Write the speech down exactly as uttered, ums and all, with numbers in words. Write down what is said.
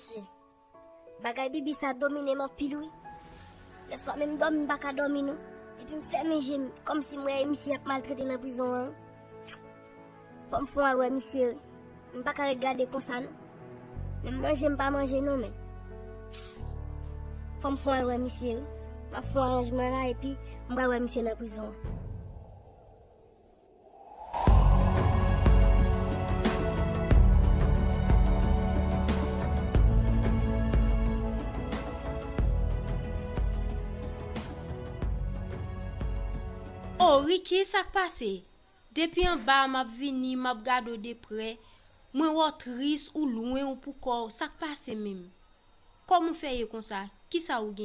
Mesye, bagay Bibi sa domine m anpil wi. Lèswa menm dòmi m pa ka dòmi non. Epi m fèmen je m kòmsi m wè misye ap maltrete nan prizon an. Fò m fè yon al wè misye wi. M pa ka ret gade konsa non. Menm manje m pa manje non men. Fò m fè yon al wè misye wi. M ap fè yon aranjman la epi m pral wè misye nan prizon an. O Ricky, sa k pase? Depi anba a m ap vini, m ap gade w de prè. Mwen wè w tris, ou lwen, ou poukò w. Sa k pase menm? Kòman w fè ye konsa? Kisa ou genyen?